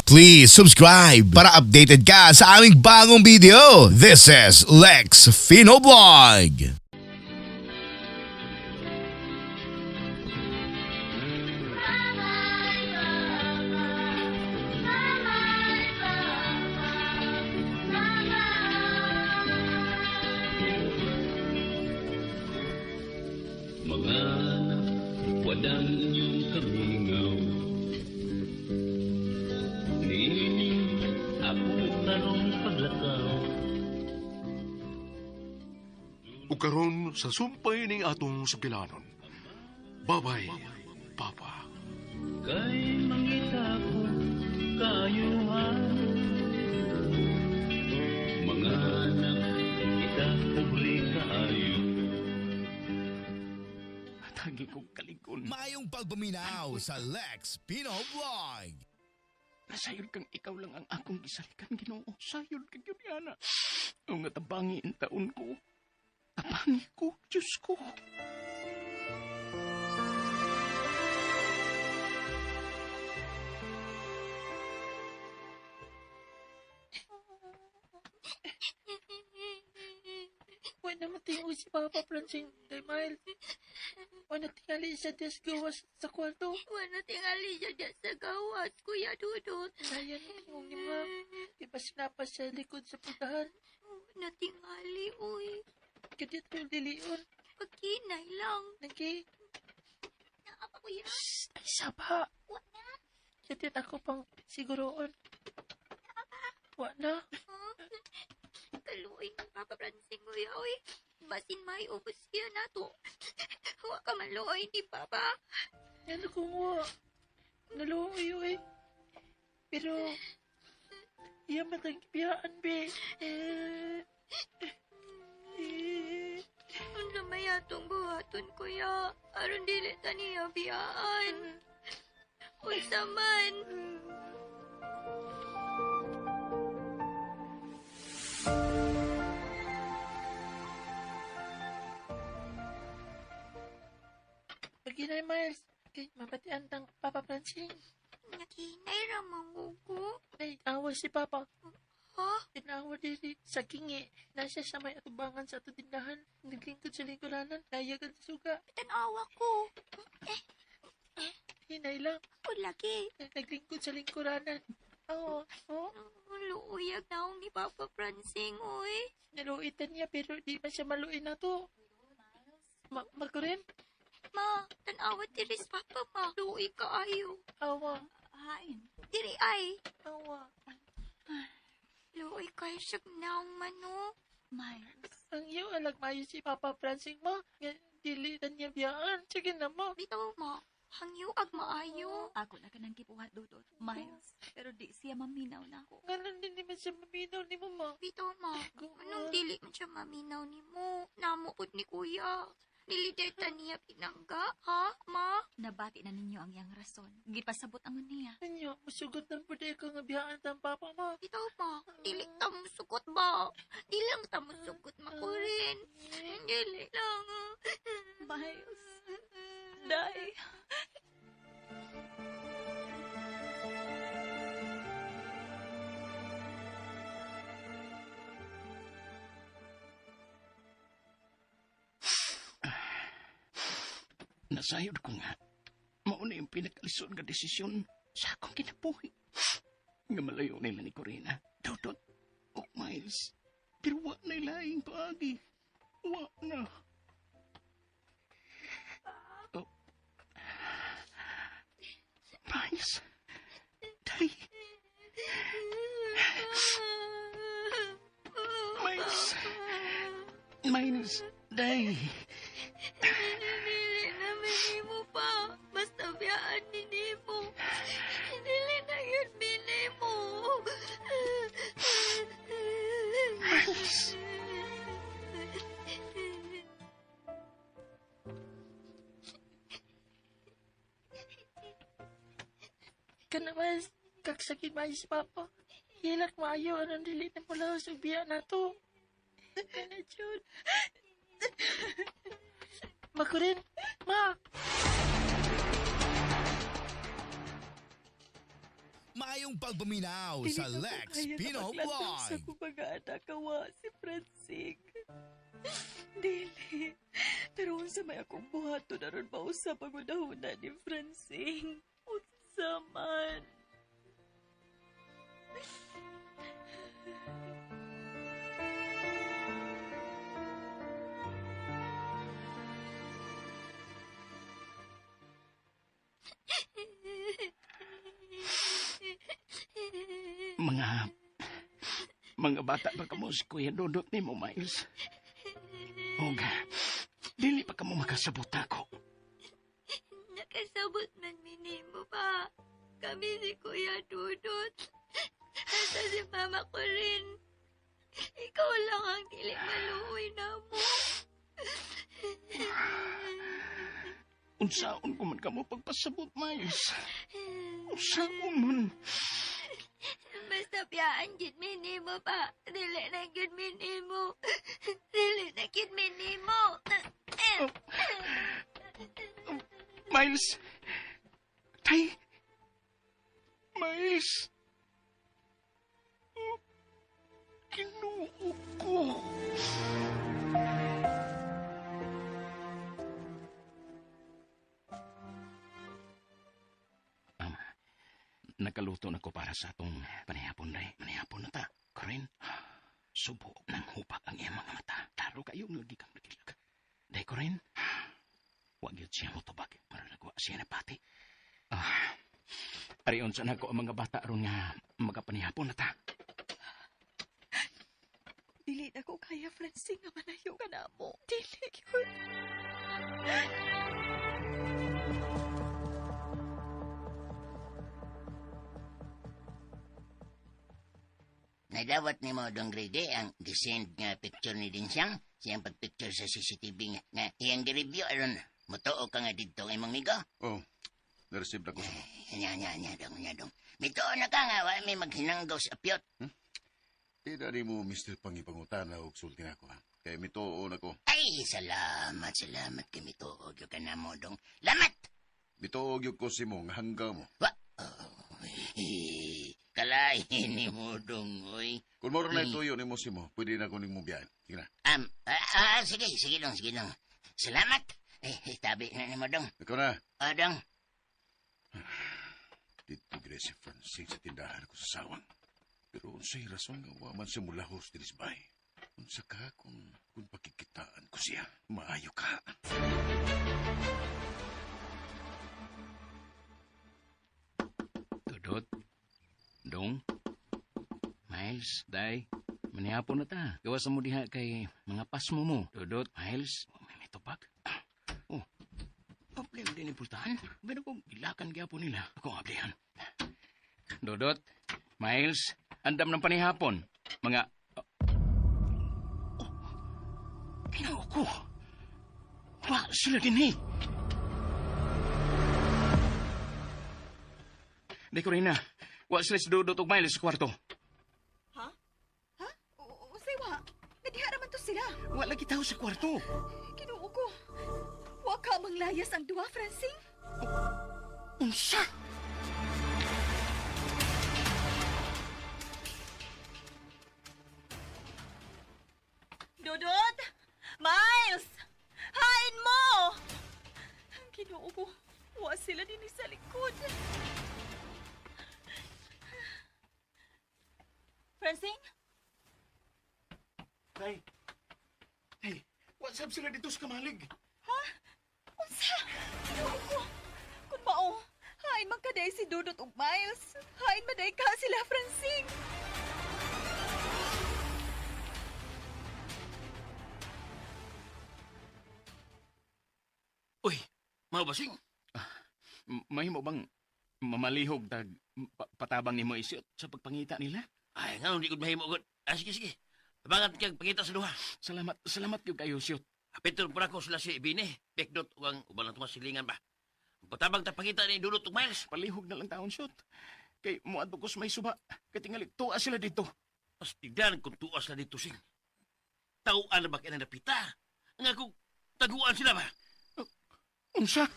Please subscribe para updated ka sa aming bagong video. This is Lex Fino Vlog. Mga anak, wadang inyong kamingaw. Niining ako karong paglakaw. Ug karon sa sumpay ning atong sugilanon. Babay, Papa. Kay mangita ko kaayuhan. Mga anak, kita pobre kaayo. Tagi kong kalikon. Mayong pagpaminaw sa Lex Pino Vlog. Nasayod kang ikaw lang ang akong gisalikan, Ginoo. Sayod kang yun, Yana. Ang natabangi ang taon ko. Tabangi ko, Diyos ko. Wala matingo si Papa Francine kay Miles. Wala tingali siya des gawas sa kwarto. Wala tingali siya dyan sa gawas, Kuya Dudut. Kaya natingog ni Ma'am. Di ba sinapa sa likod sa putahan? Wala tingali, uy. Kadit ko dilion. Pagkinay lang. Nagi. Naa pa, Kuya. Shh! Ay, saba. Wala. Kadit ako pang siguroon. Wa na. Kaluoy ng Papa Francine, Kuya, uy. Basin may ubos siya na to. Wa ka maluoy ni Papa. Ano kung wa? Naluoy, uy. Pero, iya matang biyaan, be. Eh, eh, Unsa may atong buhaton, Kuya. Aron dili ta niya biyaan. Unsa man. Paginay, Miles. Kay mabatian tang Papa Francine. Nakinay ra mangugo. Ay, awa si Papa. Ha? Tinawa diri sa kingi. Nasa sa may atubangan sa ato tindahan. Naglingkod sa lingkuranan. Nayagan sa suga. Tanawa ko. Hinay lang. Ako lagi. Naglingkod sa lingkuranan. Oo, oo. Luuyag na akong ni Papa Francine, uy. Naluitan niya pero di man siya maluin na to. Makurin? Ma, tanawa diri sa Papa, ma. Luoy kaayo. Awa, Hain. Diri ay. awa. Luoy kayo siya naong mano. Miles, Ang iyo alag mayo si Papa Francine mo. Nga, dili na niya biyaan. Sige na mo. Bitaw ma, hangyo ag maayo. ako na kanang gibuhat dudot. Miles, pero di siya maminaw na ako. Nganon din naman siya maminaw ni mama. Bitaw ma, anong dili man siya maminaw ni mo? Namo pud ni kuya. Dili day ta niya pinangga, ha, ma? Nabati na ninyo ang iyang rason. Gipasabot ang niya. Anyo, musugot ng pwede ka nga biyaan tang papa mo. Bitaw ma, dili ta musugot ba? Dili lang ta musugot makurin. Dili lang. Miles, day. Nasayod ko nga. Mauna yung pinakalisod nga desisyon sa akong kinabuhi. Nga malayo nila ni Corina. Dudot, o Miles. Pero wa na ilaing paagi. Wa na. Oh. Miles. Day. Miles. Miles. Day. Dili na mo pa. Basta biyaan ni mo. Dili na yun bili mo. Miles. Kana mas kagsakit maayo si Papa. Hilak maayo anong dili na mula sa biya na to. Kana jud. Makurin, ma. Maayong pagpaminaw Dili sa na ko Lex kaya nga Pino maglantaw Vlog. sa akong mga anak kawa si Francine. Dili. Pero unsa may akong buhaton aron mausap ang unahuna ni Francine. Unsa man. Mga... Mga bata pa kamo si Kuya Dudut ni mo, Miles. Og, dili pa kamo makasabot ako. Nakasabot man minimo pa. Kami si Kuya Dudut. Hasta si mama ko rin. Ikaw lang ang dili maluoy na mo. Unsaon ko man kamo pagpasabot, Miles. Unsaon man. Basta piyaan gid minimo pa. Dili na gid minimo. Dili na gid minimo. Miles! Tay! Miles! Kinuo ko! Nakaluto na ko para sa atong panihapon, Ray. Manihapon na ta. Corinne, subo ng hupak ang iyang mga mata. Klaro kayong lagi kang nagilag. Day, Corinne, wag yun siya motubag. Maralagwa siya na pati. Ah, ariyon sa nako ang mga bata aron nga magapanihapon na ta. Dili na ko kaya, Francine, nga malayo ka na mo. Dili yun. Nadawat ni mo dong grade ang gisend nga picture ni Dinsang, siyang pagpicture sa CCTV nga, nga iyang gireview aron mutuo ka nga didto ang imong migo. Oh, na-receive na ko sa mo. Nya nya nya dong nya dong. Mituo na ka nga wa may maghinanggaw sa apyot. Di na mo, Mr. Pangipangutana og sulti na ako, ha? Kay mituo na ko. Ay, salamat, salamat kay mituo gyud ka na mo dong. Lamat. Mituo gyud ko si mo nga hanggaw mo. Wa. Oh, kalahin ni mo dong oy. Kung moro na ituyo ni mo si mo, pwede na ko ning mo biyahin. Sige na. Sige, sige dong, sige dong. Salamat. Eh, tabi na ni mo dong. Ikaw na. O dong. Dito gid si Francine sa tindahan ko sa sawang. Pero unsay rason nga wa man siya mulahos dinis bay. Unsa ka kung pakikitaan ko siya, maayo ka. Dudut, Dong, Miles, Day, manihapon na ta. Gawas mo diha kay mga pasmo mo. Dudut, Miles, oh, may mitubag. Oh, problem din impultahan. Pero kung gilakan gyapon nila, ako ang ablihan. Dudut, Miles, andam ng panihapon. Mga... Oh, ginoo ko. Wa sila din eh. Di ko rin na. Wa sila si Dudut ug Miles sa kwarto. Ha? Ha? Unsay wa? Nadiha raman to sila. Wa lagi tao sa kwarto. Ginoo ko. Wa ka manglayas ang duha, Francine. Unsa? Dudut! Miles! Hain mo! Ang Ginoo ko. Wa sila din sa likod. Francine? Tay. Tay, what's up sila dito sa kamalig? Ha? Unsa? Ginoo ko. Kung mao, hain man kaday si Dudut ug Miles. Hain man day ka sila, Francine. Uy, mga basing. Mahimo bang mamalihog tag patabang nimo isiot sa pagpangita nila? Ay, nga, hindi ko mahimo gud. Ah, sige, sige. Abangan kag pangita sa duha. Salamat, salamat gyud kayo siyot. Apitol pa ko sila si Ibine. Pekdot ug ang uban lang silingan ba. Patabang ta pangita ni Dulot ug Miles. Palihog na lang taon siyot. Kay muadto ko sa may suba. Katingali tuwa sila dito. Pastigan kung tuas na dito sing. Tauan na ba kay napita? Nga kung taguan sila ba? Unsa?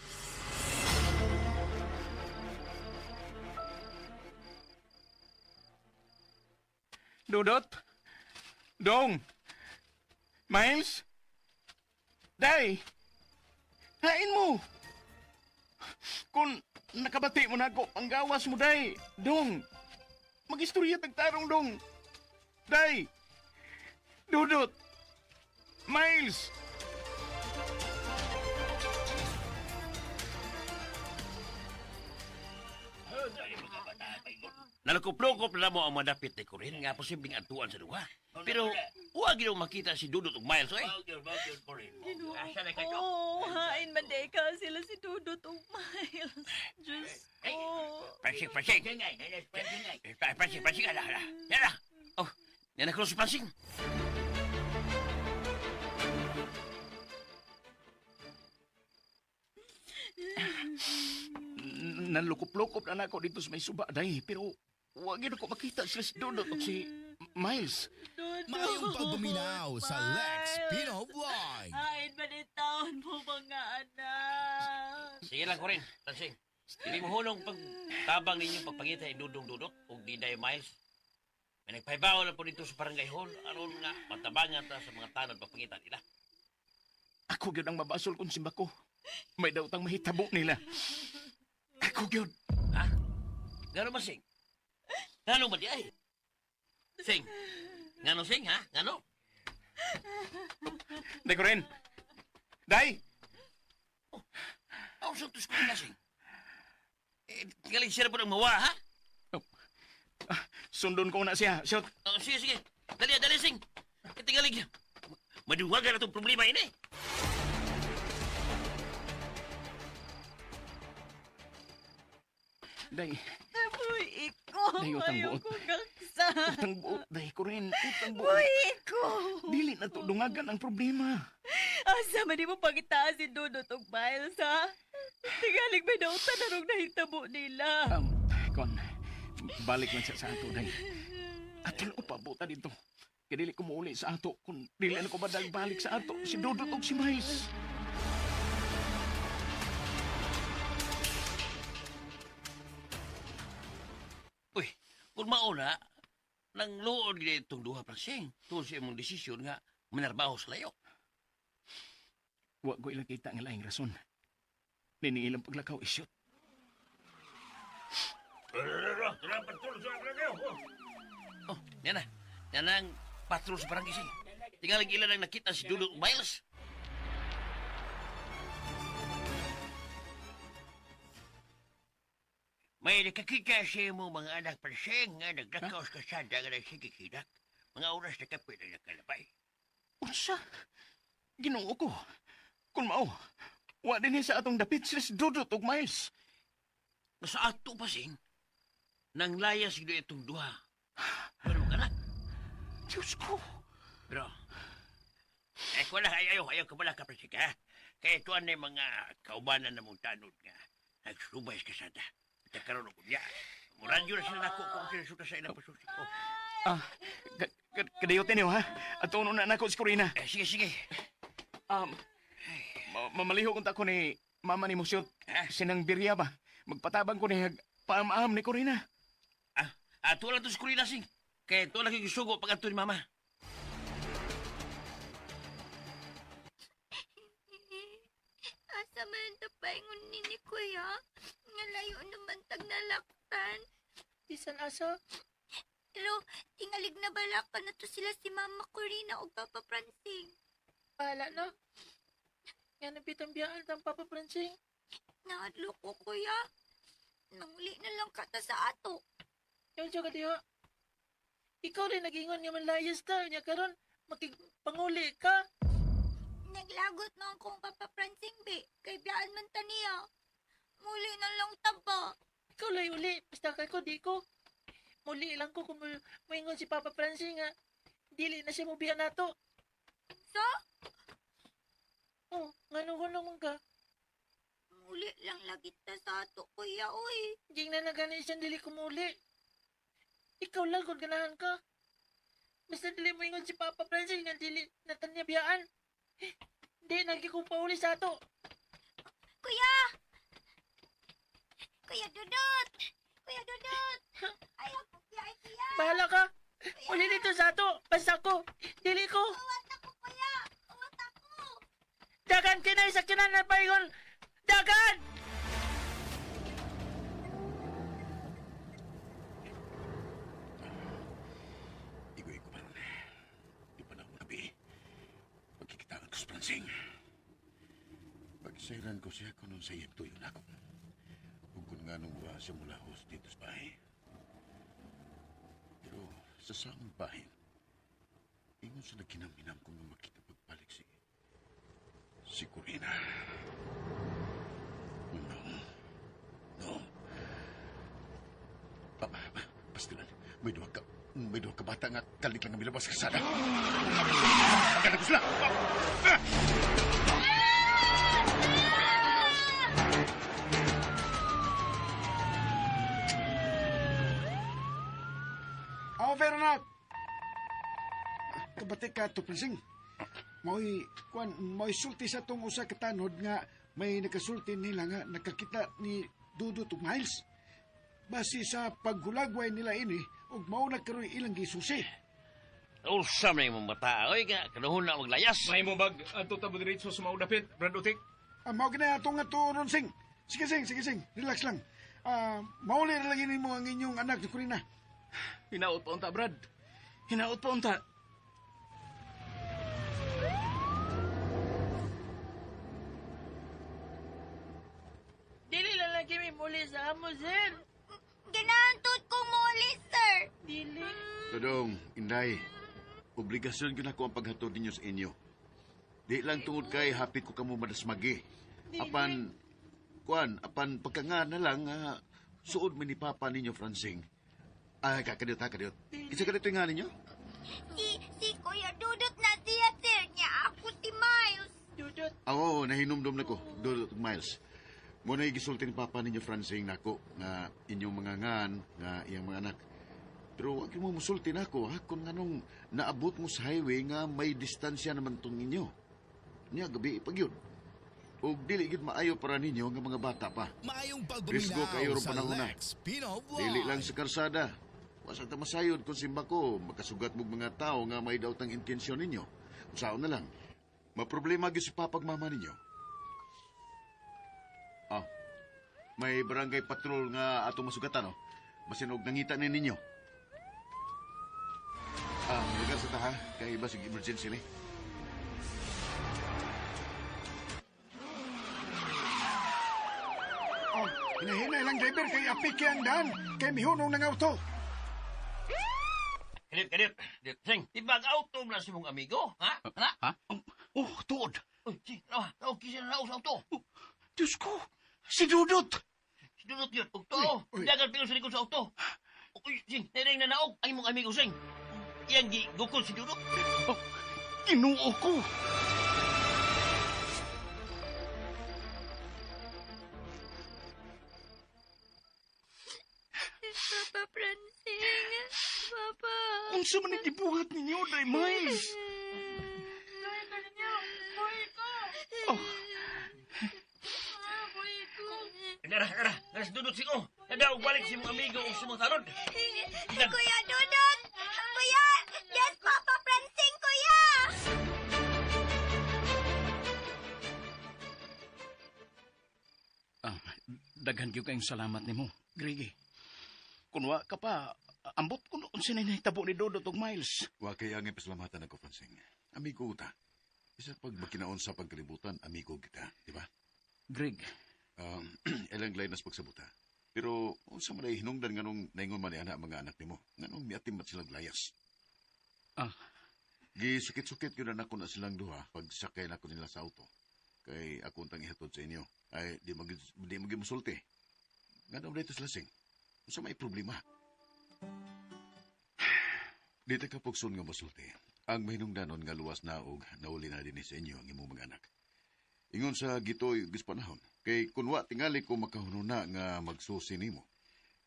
Dudot? Dong? Miles? Day? Hain mo! Kung nakabati mo na ako, panggawas mo, Day! Dong! Mag-istorya tagtarong, Dong! Day! Dudot! Miles! Nalukop-lukop na mo ang madapit ni Corinne nga posibleng atuan sa duha. Pero wa gid makita si Dudot ug Miles oy. Ginoo ko, hain man day ka sila si Dudot ug Miles. Diyos ko. Francine, Francine. Francine, Francine, ala, ala. Yan na. Oh, yan na si Francine. Nalukop-lukop na nako dito sa may suba, Day. Pero wa gid ako makita sila si Dudot ug si Miles. Dudot. Mayong pagpaminaw sa Lex Miles. Pino Vlog. Hain man taon mo mga anak. Sige lang, Corinne. Francine. Dili mo hunong pagtabang ninyo pagpangita ni Dudong Dudot ug Diday Miles. May nagpahibaw na po dito sa barangay hall aron nga matabangan ta sa mga tanod pagpangita nila. Ako gyud ang mabasol kung simba ko. May daw tang mahitabo nila. Ako gyud. Ha? Ngano ba, Sing? Ngano ba di ay? Sing? Ngano, Sing, ha? Ngano? Day ko rin. Day! Ako sa tusko na, Sing. Eh, tingaling siya na po ng mawa, ha? Sundon ko na siya. Shoot. Oh, sige, sige. Dali, dali, Sing. Eh, tingaling. Maduwagan na itong problema ini. Day, Buhi ko. Day, utang Ayaw buot. ko gaksa. Utang buot. Day ko rin. Utang buot. Buhi ko. Dili na to dungagan ang problema. Asa man di mo pagitaas si Dudot ug Miles, ha? Tingaling may dautan na rong nahitabo nila. Kon, balik lang siya sa ato, Day. Ato lang upabuta dito. Kaya dili ko muuli sa ato. Kung dili na ko balik sa ato, si Dudot og si Miles. Uy, kung mauna, nang luod gid itong duha pa, Sing. Tungod sa imong desisyon nga manarbaho sa layo. Wa ko ilang kita nga laing rason. Nini ilang paglakaw isyot. Oh, yan na. Yan ang patrol sa barangay, Sing. Tingaling ilan ang nakita si Dudot ug Miles. May nakakita sa imo mga anak parseng nga naglakaw sa kasada nga nagsikikidak. Mga oras na kapoy na nakalabay. Unsa? Ginoo ko. Kung mao, wa din sa atong dapit sila si Dudot ug Miles. Sa ato pa, Sing, nang layas gid itong duha. Pero ka na. Diyos ko. Pero, eh, wala, ayaw, ayaw ka pala kaprasik, ha? Kaya ito ang mga kaubanan na mong tanod nga. Nagsubay sa kasada. At karoon ko niya. Muradyo na sila nako kung sinasuta sa ilang pasusi. Oh. Ah, kadayotin niyo ha. Ato na nako si Corina. Eh, sige, sige. Um, mamaliho kung ko ni mama ni Musyot. Sinang birya ba? Magpatabang ko ni paamaam ni Corina. Ah, ato lang to sa Corina, Sing. Kaya ito lang yung sugo pag ato ni Mama. Asa man ta paingon ni ni Kuya? Nga layo naman tag nalaktan. Bisan asa, Pero tingalig na balaka na to sila si Mama Corina ug Papa Francing. bahala na. Nga napitang biyaan tang Papa Francing. Nahadlok ko, Kuya. Nanguli na lang kata sa ato. Yung siya ka diha. Ikaw rin nagingon nga manlayas ta. Nya karon makigpanguli ka. Naglagot man kong Papa Francing be. Kay biyaan man ta niya. Muli na lang taba. Ikaw lay uli. Basta kay ko, di ko. Muli lang ko kung moingon si Papa Francing nga. Dili na siya mobiya nato. So, Oh, ngano man ka. muli lang lagi ta sa ato, Kuya, uy. Ging na na gani siyang dili kumuli. Ikaw lang kung ganahan ka. Basta dili mo ingon si Papa Francis nga dili na tanya biyaan. Eh, di, nagi kong pauli sa ato. Kuya! Kuya Dudut! Kuya Dudut! Ayaw ko, kuya, ay, kuya! Bahala ka. Uli dito sa ato. Basta ko. Dili ko. Uwat ako, kuya. Uwat ako. Dagan kinay sa kinan na paingon. Dagan! Igoy ko pa ron. Di pa na akong gabi. Pagkikitaan ko sa Pransing. Pagsairan ko siya kung nung sa iyang tuyo na ako. Kung kung nga nung wa siya mula host dito sa bahay. Pero sa samang bahin, ingon sa nagkinam-hinam ko nga makita pagbalik si Corina. No. No. Pa, pa, pastilan, may duha ka bata nga kalit lang ang milabas ka sana. Maganda ko sila! Ah! Over na! Kabati ka, Tupansing. Mo'y, kuan, mo'y sulti sa tong usa ka tanod nga may nakasulti nila nga nakakita ni Dudut ug Miles. Base sa paghulagway nila ini, ug mao na karoy ilang gisusi. Ulsam na imong bata. Oy, ka, kanuhon na maglayas. May mo bag adto ta mo diretso sa maudapit, Brad Utik. Ah, mao gina atong nga turon, Sing. Sige, Sing, sige, Sing. Relax lang. Ah, mauli ra lagi nimo ang inyong anak ni Corina. Hinaot pa unta, Brad. Hinaot pa unta. Dili lang lang kami muli sa amo, sir. Ganahan tut ko muli, sir. Dili. Dodong, Inday, obligasyon gyud ako ang paghatod ninyo sa inyo. Di lang tungod kay hapit ko kamo madasmagi. Apan, kuan, apan pagkanga na lang, suod mi ni Papa ninyo, Francing. Ay, kakadiyot ha, kadiyot. Isa kadiyot nga ninyo? Si Kuya Dudut na siya, sir. Niya ako si Miles. Dudut. Ah, oo, nahinumdum na ko, Dudut ug Miles. Mo na gisulti ni Papa ninyo, Francing, nako, nga inyong mga ngan, nga iyang mga anak. Pero wag mo musulti nako, ha, kung anong naabot mo sa highway nga may distansya naman tong inyo. Nya, gabi pag yun. Og dili gid maayo para ninyo nga mga bata pa. Maayong Risgo kayo pagpaminaw rong sa panahon na. Lex Pino Vlog. Dili lang sa karsada. Wasa ta masayod kung simba ko, makasugat mog mga tao nga may daotang intensyon ninyo. Usaon na lang. Maproblema gyud sa papagmama ninyo. Ah, may barangay patrol nga atong masugatan, no? Basin og nangita ni ninyo. Ah, lugar sa taha, kay basig emergency ni. Oh, hinahinay lang driver kay apike ang daan kay mihunong ng auto. Kadiyot, kadiyot. Kadiyot, Sing, di ba auto na si mong amigo? Ha? Ha? Ha? Oh, tuod. Uy, sing, nawa, nawa, kisa na sa auto. Diyos ko, si Dudut. Si Dudut yun, ug tuo. Uy, uy. Dagan pilo sa likod sa auto. Uy, sing, nairing na naog ang imong amigo, sing. Iyang gigukol si Dudut. Oh, Ginoo ko. Papa Francing. Papa. Unsa man ang gibuhat ninyo, Dre Miles? Buhi ka ninyo. Buhi ko. Oh, Ah, buhi ko. Nara, nara, nara si Dudut, sing, oh. Nadaog balik si mong amigo ug si mong tanod. Kuya Dudut! Kuya! Yes, Papa Francing, kuya! ah, daghan gyud kayong salamat nimo, Grigi. Kun wa ka pa, ambot kun unsa na nahitabo ni Dudut ug Miles. Wa kay ang ipasalamatan ako, Francing. Amigo ta. Isa pag makinaon sa pagkalibutan, amigo kita, di ba? Greg, Ilang lain nas pagsabuta. Pero unsa man ay hinungdan nganong naingon man ni ana mga anak nimo? Nganong miatim man silang layas? Ah. Gisukit-sukit gyud na nako na silang duha pagsakay nako nila sa auto. Kay ako untang ihatod sa inyo. Ay di magyud mosulti. Nganong dito sila sing? Unsa may problema? Di ta kapugson nga mosulti. Ang mahinungdanon nga luwas na og nauli na dinhi sa inyo ang imong mga anak. Ingon sa gitoy gis panahon. Kay kunwa tingali ko makahununa nga magsusi nimo.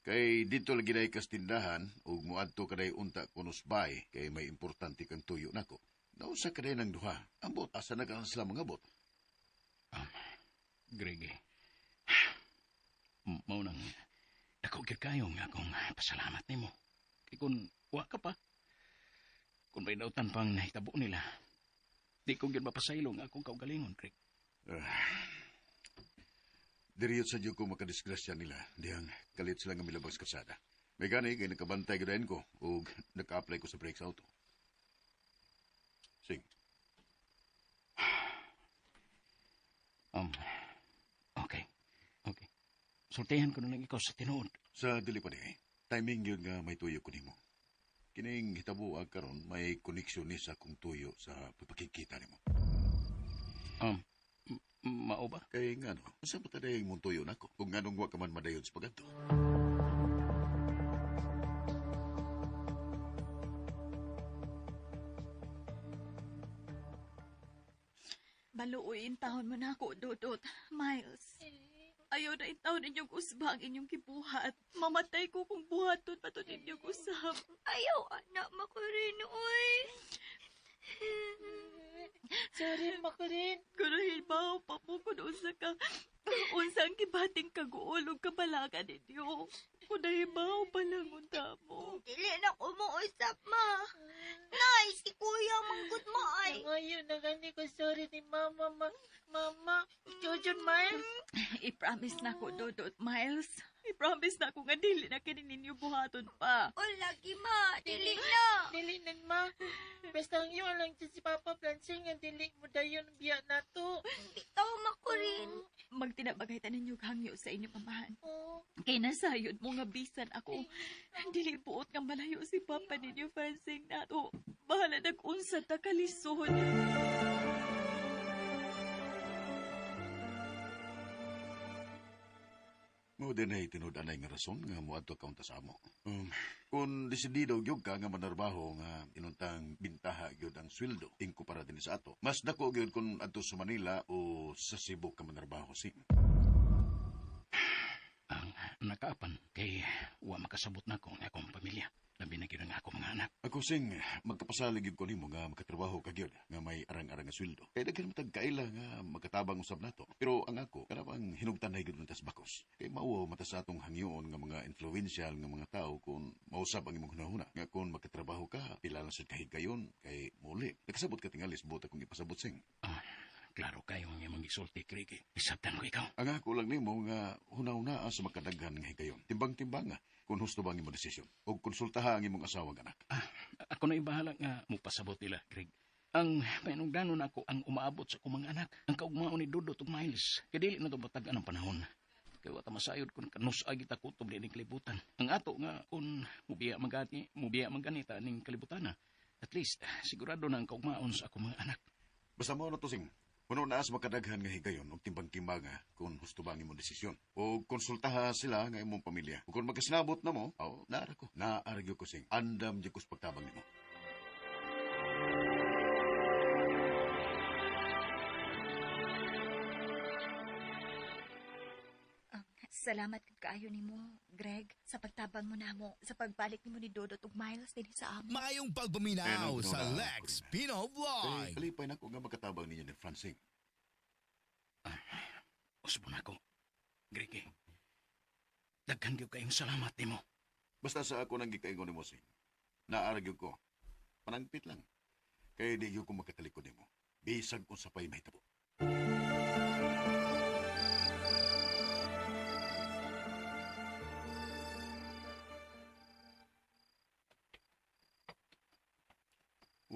Kay dito lagi day kas tindahan ug moadto kaday unta kunusbay kay may importante kang tuyo nako. Nausa kaday ng duha. Ambot asa na ka sila mga bot. Greg. Mao nang dako gyud kayo nga akong pasalamat nimo. Kay kun wa ka pa, Kung may dautan pang nahitabo nila, di ko gyud mapasaylo ang akong kaugalingon, Greg. Diriyot sa Diyo ko makadisgrasya nila. Dihang kalit sila nga milabag sa kasada. May gani kay nakabantay ko ko ug naka-apply ko sa brakes auto. Sing. Okay. Okay. Sultihan ko na lang ikaw sa tinuod. Sa dili pa ni, timing yun nga may tuyo ko nimo. Kining hitabo ang karon may koneksyon ni sa akong tuyo sa pagpakikita nimo. Mao ba? Kay ngano, unsa pa taday mong tuyo nako kung nganong wa ka man madayon sa pagadto. Baluoy intahon mo na ako, Dudut. Miles. Ayaw na intahon ninyong usba ang inyong gibuhat. Mamatay ko kung buhaton pa to ninyong usab. Ayaw, anak, makurin, oy. Sorry, Makurin. Kuno hibaw pa mo kung unsa ka unsa ang gibating kaguol ug kabalaga ninyo. Kung nahibaw pa lang unta mo. Dili na ko mo usap, ma. Nay, si kuya manggut mo ay. Ngayon, nagani ko sorry ni Mama. Mama, Jojon Miles. I-promise na ko, Dodot Miles. I-promise na ko nga dili na kini ninyo buhaton pa. O lagi, ma. Dili na. Dili nan, ma. Basta ang iyo lang si Papa Francine nga dili mo dayon biya na to. Bitaw, makurin. Magtinabagay ta ninyo hangyo sa inyong amahan. Oh. Kay nasayod mo nga bisan ako. Dili buot nga malayo si Papa ninyo, Francine nato. Bahala nag-unsa ta kalisod. Mao din ay tinud-anay nga rason nga moadto ka unta sa amo. Kung desidido gyud ka nga manarbaho nga inuntang bintaha gyud ang sweldo ingkumpara dinhi sa ato. Mas dako gyud kung adto sa Manila o sa Cebu ka manarbaho sing. Ang nakaapan kay wa makasabot na ko ang akong pamilya. Labi na gyud ang akong mga anak. Ako sing magkapasalig gyud ko nimo nga makatrabaho ka gyud nga may arang-arang nga sweldo. Kay daghan matag kaila nga makatabang usab nato. Pero ang ako kana bang hinugtan na gyud tas bakos. Kay mauwaw mata sa atong hangyoon nga mga influential nga mga tao kung mausab ang imong hunahuna. Nga kung makatrabaho ka, pila lang sad kahigayon kay muli. Nakasabot ka tingali sa buot akong ipasabot sing. Klaro kayo ang imong gisulti, Greg. Isabtan ko ikaw. Ang ako lang nimo nga hunahunaa sa makadaghan nga higayon. Timbang-timbang kung husto ba ang imong desisyon. O konsultaha ang imong asawa anak. Ako na ibahala nga mupasabot nila, Greg. Ang panugdanon ako ang umaabot sa akong mga anak. Ang kaugmaon ni Dudot ug Miles. Kay dili na to batag-an ang panahon. Kay wa ta masayod kung kanus-a kita kutob ning kalibutan. Ang ato nga kung mubiya magani, mubiya maganita ning kalibutan na. At least sigurado na ang kaugmaon sa akong mga anak. Basta mo na to sing. Puno na sa makadaghan nga higayon og timbang-timbang kung husto ba ang imong desisyon. O konsultaha sila nga imong pamilya. O kung magkasinabot na mo, aw, naara ko. Naara gyud ko sing. Andam gyud ko sa pagtabang nimo. Salamat gud kaayo nimo, Greg, sa pagtabang mo namo, sa pagbalik nimo ni Dodot ug Miles dinhi sa amo. Maayong pagpaminaw Pero, sa Nora, Lex Pino Vlog. Kay kalipay na ko nga makatabang ninyo ni Francine. Usbon ako, Greg. Daghan gyud kayong salamat nimo. Basta sa ako nang gikaingon nimo sing. Naara gyud ko. Panangpit lang. Kay di gyud ko makatalikod nimo. Bisag unsa pa'y mahitabo.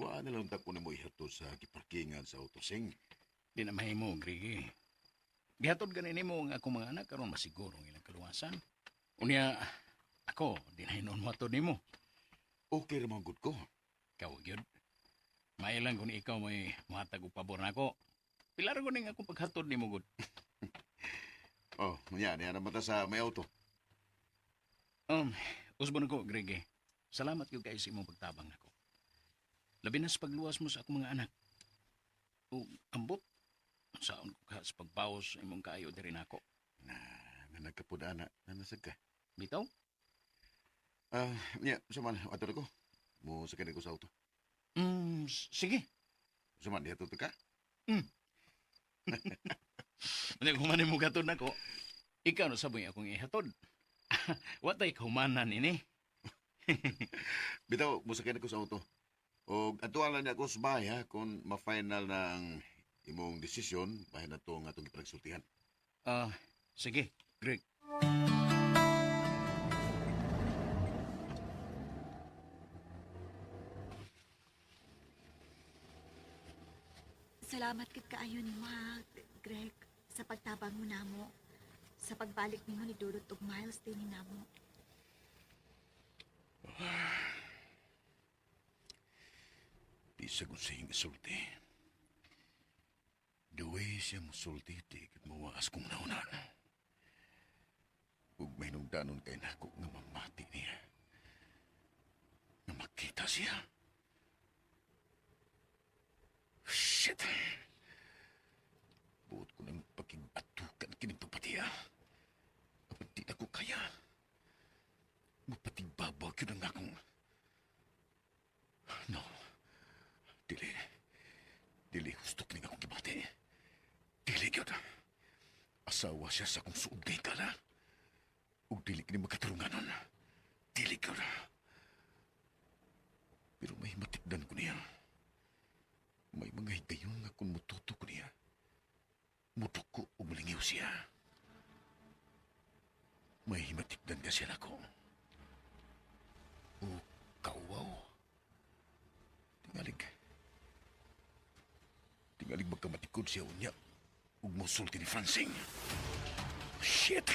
Wa na lang ta ko nimo ihatod sa giparkingan sa auto sing. Di na mahimo, Greg. Gihatod gani nimo ang akong mga anak karon masiguro ang ilang kaluwasan. Unya, ako, di na hinuon mo nimo. Okay ra man gud ko. Ikaw, gyud. May lang kung ikaw may muhatag og pabor nako. Pila ra ning akong paghatod nimo gud. Oh, nya niya na mata sa may auto. Usbon ko, Greg. Salamat gyud kaayo sa imong pagtabang nako. Labi na sa pagluwas mo sa akong mga anak. Ug ambot saon ko ka sa pagbawas sa imong kaayo diri nako. Na, na nagkapud ana, nanasag ka. Bitaw? Nya, sa man ato ko. Mo sakay ko sa auto. Sige. Sa man diha ka. Unya kung man mo gatod nako, ikaw na saboy akong ihatod. Wa tay kahumanan ini. Bitaw, mo sakay ko sa auto. O atuan lang niya ako sa bahay, ha, kung ma-final na ang imong desisyon, bahin na to nga itong ipagsultihan. Ah, sige, Greg. Salamat kid kaayo nimo ha, Greg, sa pagtabang mo namo. Sa pagbalik nimo ni Dudot og Miles din namo. Bisag kung sa iyong isulti. The way siya musulti, di mawaas kong nauna. Ug may nungdanon kay nako nga mamati niya. Nga makita siya. Shit! Buot ko ng pakigatukan kining pagpatiya. Apan di na ko kaya. Mapatigbabaw yun ang akong... No. Dili. Dili husto kining akong gibati. Dili gyud. Asawa siya sa akong suod kay kala. Ug dili kini magkatarunganon. Dili gyud. Pero may matikdan ko niya. May mga higayon nga kung mututo ko niya. Mutuko ug malingiw siya. May himatikdan ka siya nako. O kauwaw. Tingalig. Tingalig magkamatikod siya unya. Ug mosulti ni Francing. Shit!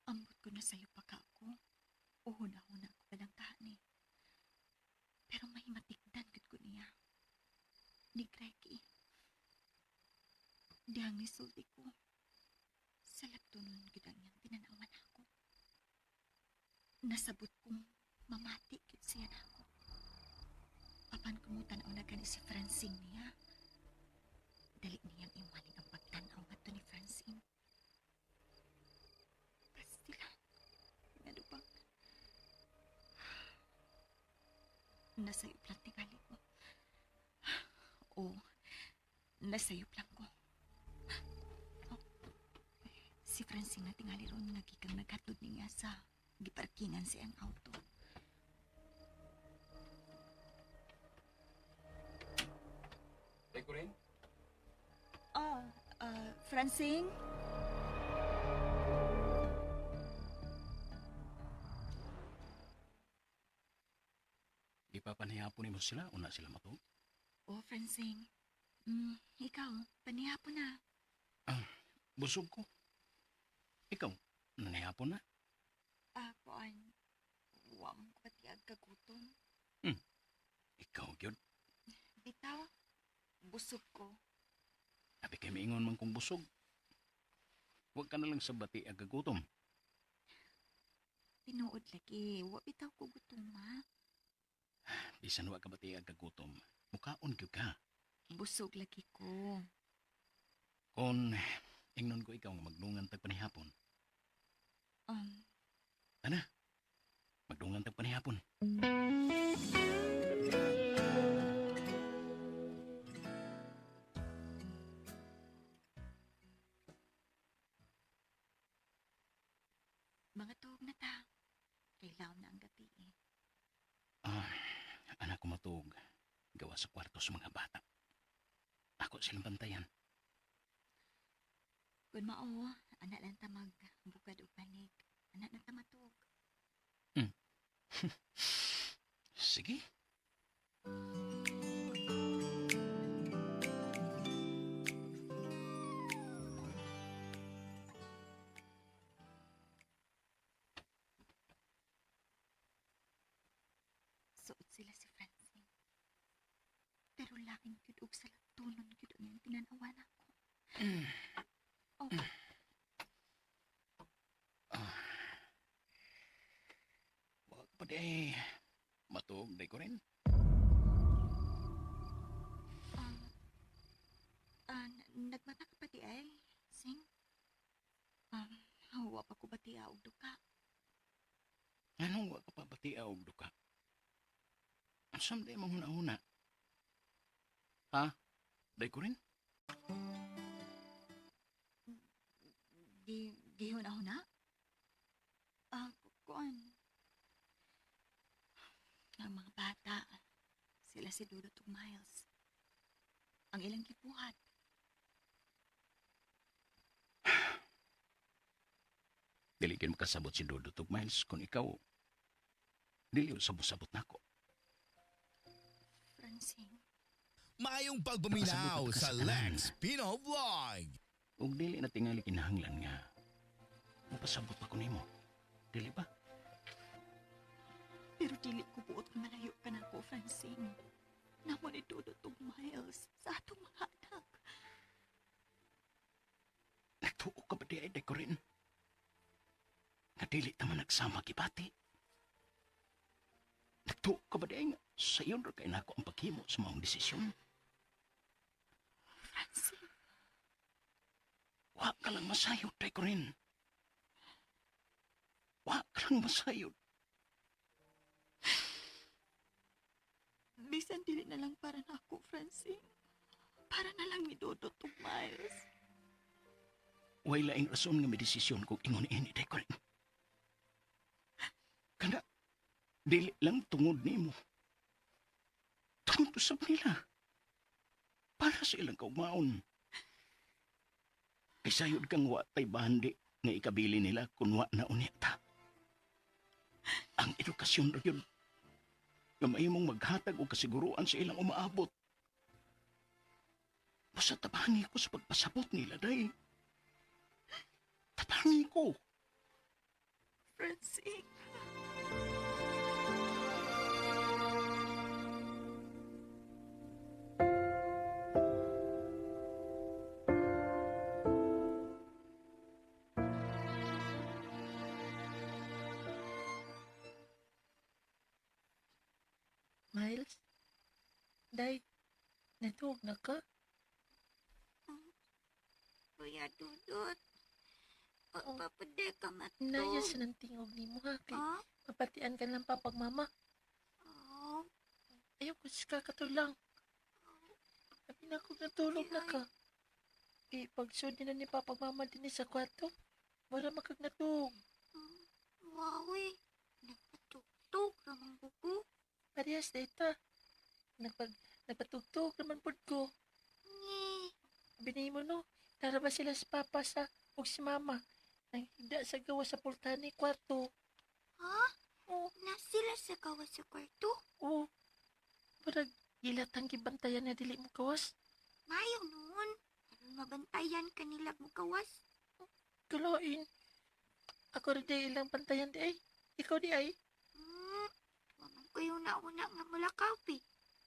Ambot ko na sa'yo pa ka ako. Uhuna-huna ko palang kahani. Pero may matikdan gud ko niya. Ni Greggy. Dihang nisulti ko. Sa laptunon gud ang iyang tinanawan ako. Nasabot kong mamati gud siya nako. Apan kumutan-aw na gani si Francine niya. Dali niyang iwaling ang pagtan-aw ngadto ni Francine. Pastila. Nga bang? Nasayop lang tingali ko. Oo, nasayop lang ko. Oh, si Francine na tingali ron nagikang naghatod niya sa giparkingan sa iyang auto. Day ko rin. Oh, Francine? Ipapanihapon nimo sila, una sila matuog. Oh, Francine. Ikaw, panihapon na. Busog ko. Ikaw, nanihapon na. Ah, kuan. Wa man ko patiag kagutom. Ikaw, gyud. Bitaw, busog ko. Abi kay miingon man kong busog. Huwag ka na lang sa bati ag kagutom. Tinuod lagi, wa bitaw ko gutom ha. Bisan wa ka bati ag kagutom, mukaon gyud ka. Busog lagi ko. Kon ingnon ko ikaw nga magdungan tag panihapon. Ana, magdungan tag panihapon. Mga tuog na ta. Kay laom na ang gabi eh. Ah, anak ko matuog. Gawa sa kwarto sa mga bata. Ako silang bantayan. Kun mao, anak lang ta magbukad og panig. Anak na ta matuog. Sige. Suot sila si Francine. Pero laking gyud og salabtonon gyud ang iyang tinanawan ako. Oh, Wag pa di. Matuog day ko rin. Nagmata ka pa di ay, Sing? Wa pa ko bati og duka. Anong wa ka pa bati og duka? Ang samday mong huna-huna. Ha? Day ko rin? Gihuna-huna? Ah, kuan. Ang mga bata, sila si Dudut ug Miles. Ang ilang gibuhat. Dili gyud makasabot si Dudut ug Miles kung ikaw dili sabot-sabot nako. Francine. Maayong pagpaminaw Nakasabot ka sa sa tanan. Lex Pino Vlog. Ug dili na tingali kinahanglan nga mapasabot pa ko nimo. Dili ba? Pero dili ko buot nga malayo ka nako, Francine. Namo ni Dudut ug Miles sa atong mga anak. Nagtuo ka ba di ay Corinne? Nga dili ta man nagsama gibati. Nagtuo ka ba di ay nga sayon ra kay nako ang paghimo sa maong desisyon? Francine. Wa ka lang masayod, Day Corinne. Wa ka lang masayod. Bisan dili na lang para nako, Francine. Para na lang ni Dudut ug Miles. Way laing rason nga may desisyon kung ingon ini, Day Corinne. Kana, dili lang tungod nimo. Tungod usab nila. Para sa ilang kaugmaon. Kay sayod kang wa tay bandi nga ikabili nila kun wa na unya ta. Ang edukasyon ra yun. Nga mahimong maghatag og kasiguruan sa ilang umaabot. Basta tabangi ko sa pagpasabot nila, day. Tabangi ko. Francine. Miles? Day, natuog na ka? Kuya Dudut, pagpapaday ka matog. Naya sa nang tingog ni mo ha. Kay Ha? mapatian ka lang papag mama. Oh, Ayaw ko sa kakatulang. Sabi na kung natulog na ka. Kay pagsud na ni papag mama din sa kwarto. Wala makag natug. Wow eh. Nagpatugtog ramang buko. Parehas na ita. Nagpatugtog naman pod ko. Nye. Binay mo no, tara ba sila sa papa sa ug si mama. Nang higda sa gawa sa pultani kwarto. Ha? Oo. Na sila sa gawa sa kwarto? Oo. Murag gilatang gibantayan na dili mo kawas. Mayo noon. Aron mabantayan kanila mo kawas. Kulain. Ako rin di ilang bantayan di ay. Ikaw di ay. Waman ko yung nauna nga mulakaw be.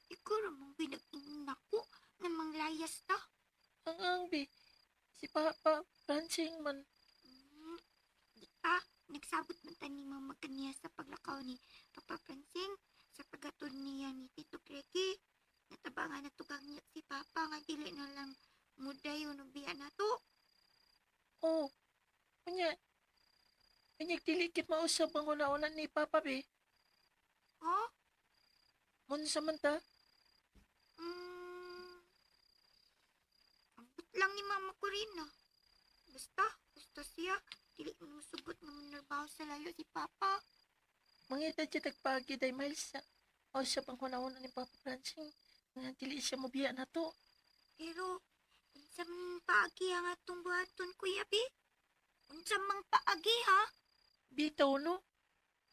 Ikaw ramang binag-ingin ako nga manglayas ta. Ang bi. Si Papa Francing man. Di pa, nagsabot man ta ni Mama kaniya sa paglakaw ni Papa Francing sa paggatod niya ni Tito Gregi. Natabangan na tugang niya si Papa nga dili na lang mudayon og biya na to. Oo. Unya. Unya, dili kit mausab ang una-una ni Papa be. Ha? Unsa man ta? Ambot lang ni Mama Corina. Basta, gusto siya. Dili mo sugot nga manarbaho sa layo si Papa. Mangita siya tagpagi day Miles sa mausab ang una-una ni Papa Francing. Nga dili siya mobiya na to. Pero, unsa man paagi ang atong buhaton, Kuya B? Unsa mang paagi, ha? Bitaw, no?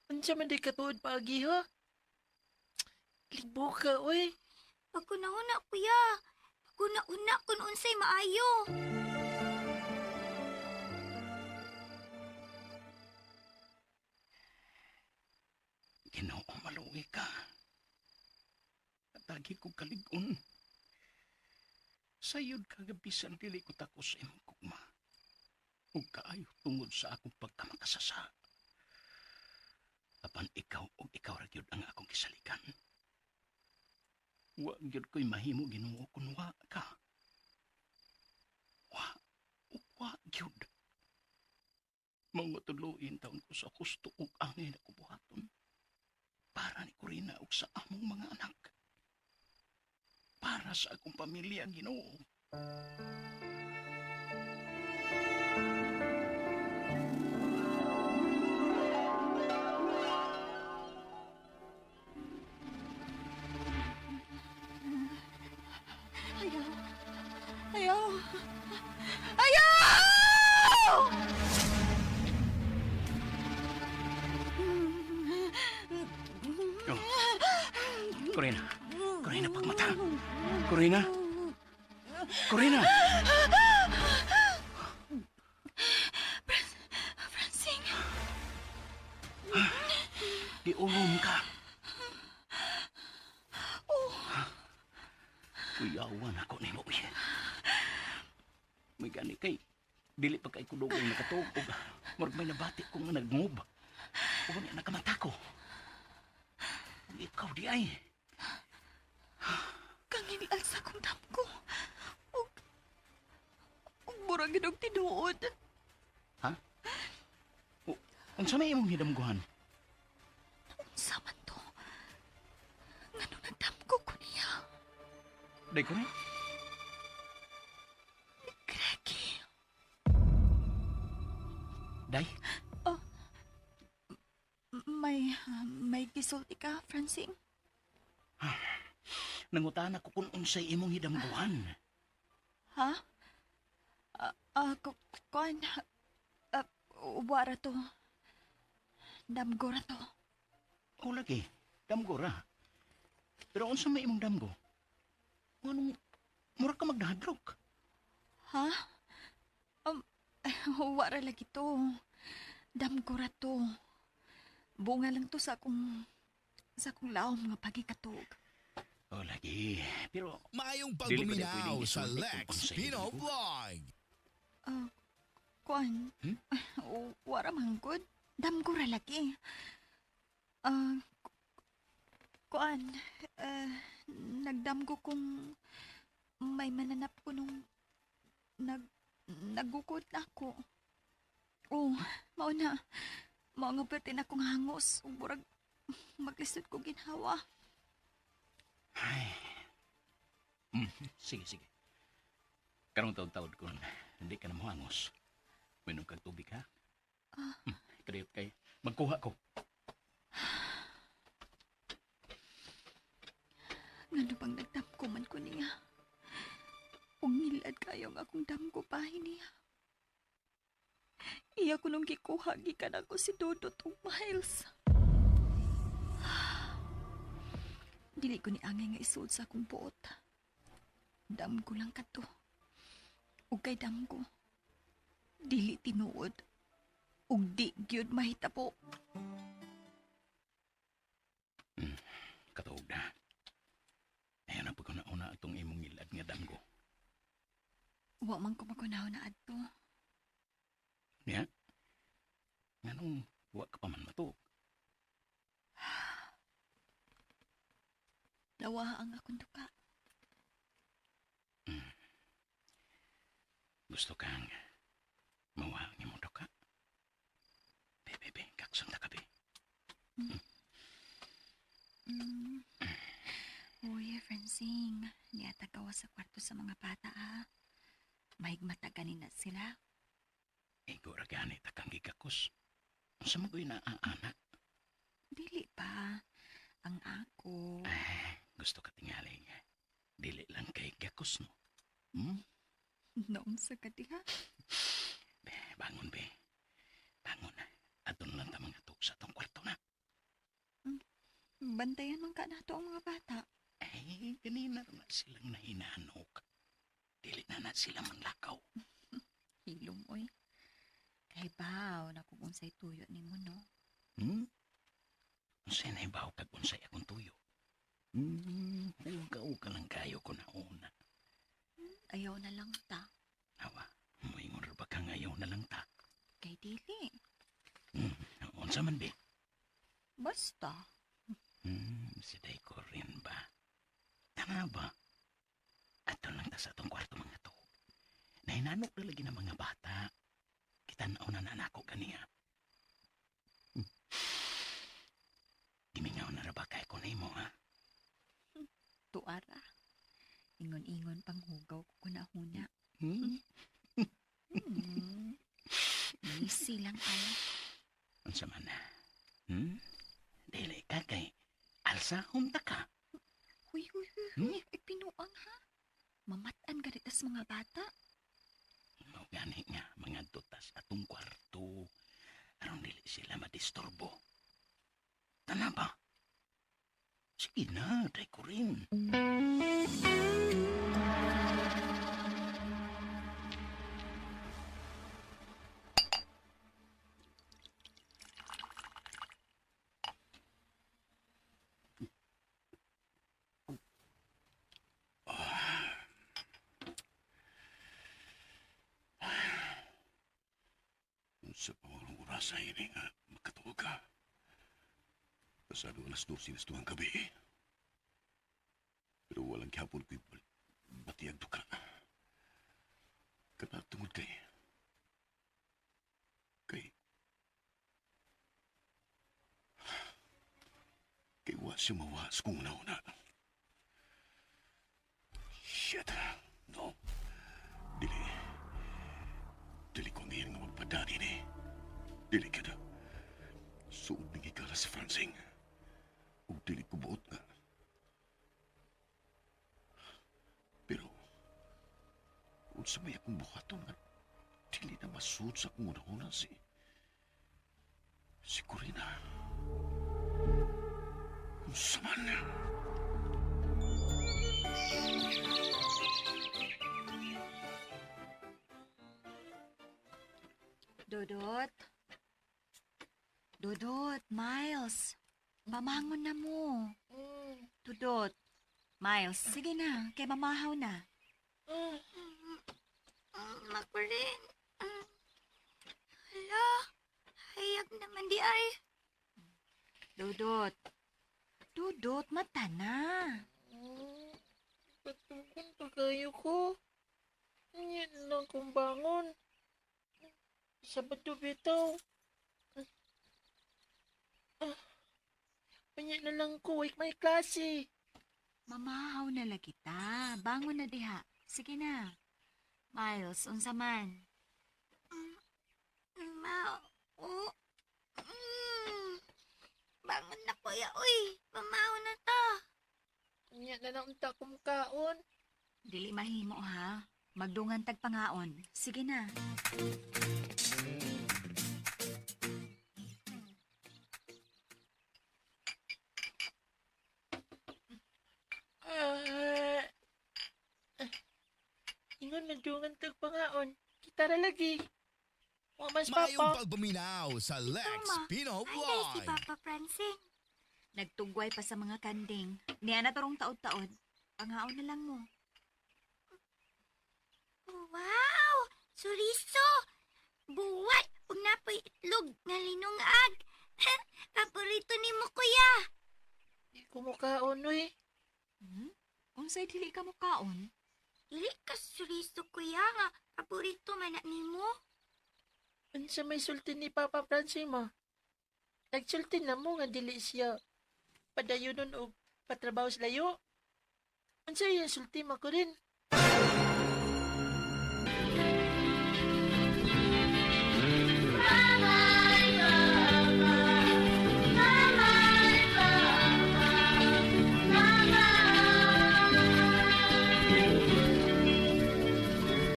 Unsa man di katuod paagi, ha? Libo ka, oy. Pagkuna-una, Kuya. Pagkuna-una kung unsay maayo. Ginoo, maluwi ka. Atagi ko kalig-on. Sayod kagabisan dili ko takos sa imong kugma. Ug kaayo tungod sa akong pagkamakasasa. Apan ikaw ug ikaw ra gyud ang akong kisalikan. Wa gyud ko'y mahimo Ginoo kun wa ka. Wa ug wa gyud. Mga tudloin taon ko sa husto ug angay na kubuhaton. Para ni Corina ug sa among mga anak. Para sa akong pamilya, Ginoo. Corina. Corina, pagmata. Corina. Corina. Francing, Giurom ka. Oh. Kuyawan ako nimo. Uy. May gani kay dili pa kay kudugong nakatuog og murag may nabati ko nga nagmove. Ug unya nakamata ko. Ug ikaw di ay. kangilal sa akong damgo. Ug, ug murag gid og tinuod. Ha? O, unsa may imong hidamguhan? Unsa man to? Ngano nagdamgo ko niya? Day ko rin. Greggy. Day, May gisulti ka, Francing? nangutana ko kung unsay imong hidamguhan. Ha? Kuan, wara to. Damgo ra to. O lagi, damgo ra. Pero unsa may imong damgo? Nganong mura ka magnahadlok? Ha? Um, wara lagi to. Damgo ra to. Bunga lang to sa akong laom nga pagikatug. O lagi, pero Maayong Dili pa niya pagbuminaw pwedeng sa isulti kung Lex unsay Pino hidamgo. Vlog. Kuan, Hmm? wara man gud. Damgo ra lagi. Ah, kuan, eh, nagdamgo kung may mananap ko nung nag nagukod na ako. Oh, mao na. Mao nga perti na akong hangos ug murag maglisod ko ginhawa. Ay. Sige, sige. Karong taon-taon kung hindi ka na muhangos. Minom kag tubig, ha? Ah. Kadiyot kay magkuha ko. Ngano bang nagdamgo man ko niya? Ug ngilad kayo nga akong damgo bahin niya. Iya ko nung gikuha gikan ako si Dodot ug Miles. Dili ko ni angay nga isuod sa akong buot. Damgo lang kadto. Ug kay damgo. Dili tinuod. Ug di gyud mahitabo. Katuog na. Ayan ang pagkuna-una itong imong ngilad nga damgo. Wa man ko magunaw na adto. Niya? Nganong wa ka pa man matuog? Nawa ang akong duka. Gusto kang mawa ang imong duka? Be, be, be, kaksun ta ka, be. Mm. Uy, Francing. Niata gawa sa kwarto sa mga bata, ha? Mahigmata ganina sila. Igo ra gani ta kang gigakos. Unsa man ko'y naaanak? Dili pa. Ang ako. Ah, gusto ka tingali nga. Dili lang kay gakos, no? Hmm? Noong sa kadiha. Be, bangon, be. Bangon na. Aton lang ta mga tug sa tong kwarto na. Bantayan man ka nato ang mga bata. Ay, ganina na silang nahinanok. Dili na na sila manlakaw. Hilom, oy. Kay baw, na kung unsay tuyo ni mo, no? Hmm? Unsay na ibaw kag unsay akong tuyo? Uga-uga lang kayo ko na una. Ayaw na lang ta. Awa, moingon ra ba ka ngayon na lang ta? Kay dili. Unsa man be? Basta. Si Day ko rin ba? Tama ba? Ato lang ta sa atong kwarto mga to. Nahinanok na lagi ng mga bata. Kita na na nako kaniya. Gimingaw na ra ba kay ko nimo ha? Tuara. Ingon-ingon panghugaw ko kunahuna. Hmm? Hmm. Easy lang ay. Unsa man na? Hmm? Dili ka kay alsa humta ka. Huy, huy, huy, Hmm? huy. Ay, pinuang ha. Mamatan ka tas mga bata. Mao gani nga mga dutas atong kwarto. Aron dili sila madisturbo. Tana ba? Sige Sige na, day ko rin. Unsa pa mga oras ay ini nga makatuog ka. Pasado alas 12 na tuwang gabi. Pero walang gihapon ko'y batiyag duka. Kana tungod kay... Kay... Kay wa siya mawas kung una-una. Shit. No. Dili. Dili ko ngayon nga magpadani ni. Dili ka na. Suod ng higala si Francing. Ug dili ko buot nga. Pero, unsa may akong buhaton nga dili na masuod sa akong una-una si... Si Corina. Unsa man. Dodot. Dodot, Miles. Bamangon na mo. Dodot. Miles, sige na. Kay mamahaw na. Makurin. Hala, hayag naman di ay. Dodot. Dodot, mata na. Pagtungkon pa kayo ko. Yan lang kong bangon. Sa bato bitaw. Ah, Unya na lang ko, wait may klase. Mamahaw na lang kita. Bangon na diha. Sige na. Miles, unsa man. Ma, oh. Mm. Bangon na kuya, uy. Pamaw na ta. Unya na lang unta kong kaon. Dili mahimo ha. Magdungan tag pangaon. Sige na. Ah, ah. Ingon nagdungan tag pangaon. Kita ra lagi. Wa mas Mayong papa. pagpaminaw sa Lex Tama. Pino Ay, dahil si Vlog. Papa Francine. Nagtugway pa sa mga kanding. Niya na tarong taod-taod. Pangaon na lang mo. Wow! Suriso! Buwat! Ug napoy itlog nga linungag. Paborito ni mo, kuya. Di ko mukaon uy. Hmm? Unsay dili ka mukaon? Dili ka suriso, kuya, nga paborito man na nimo. Unsa may sulti ni Papa Francis mo? Nagsulti na mo nga dili siya padayonon og patrabaho sa layo. Unsa iyang sulti mo ko rin?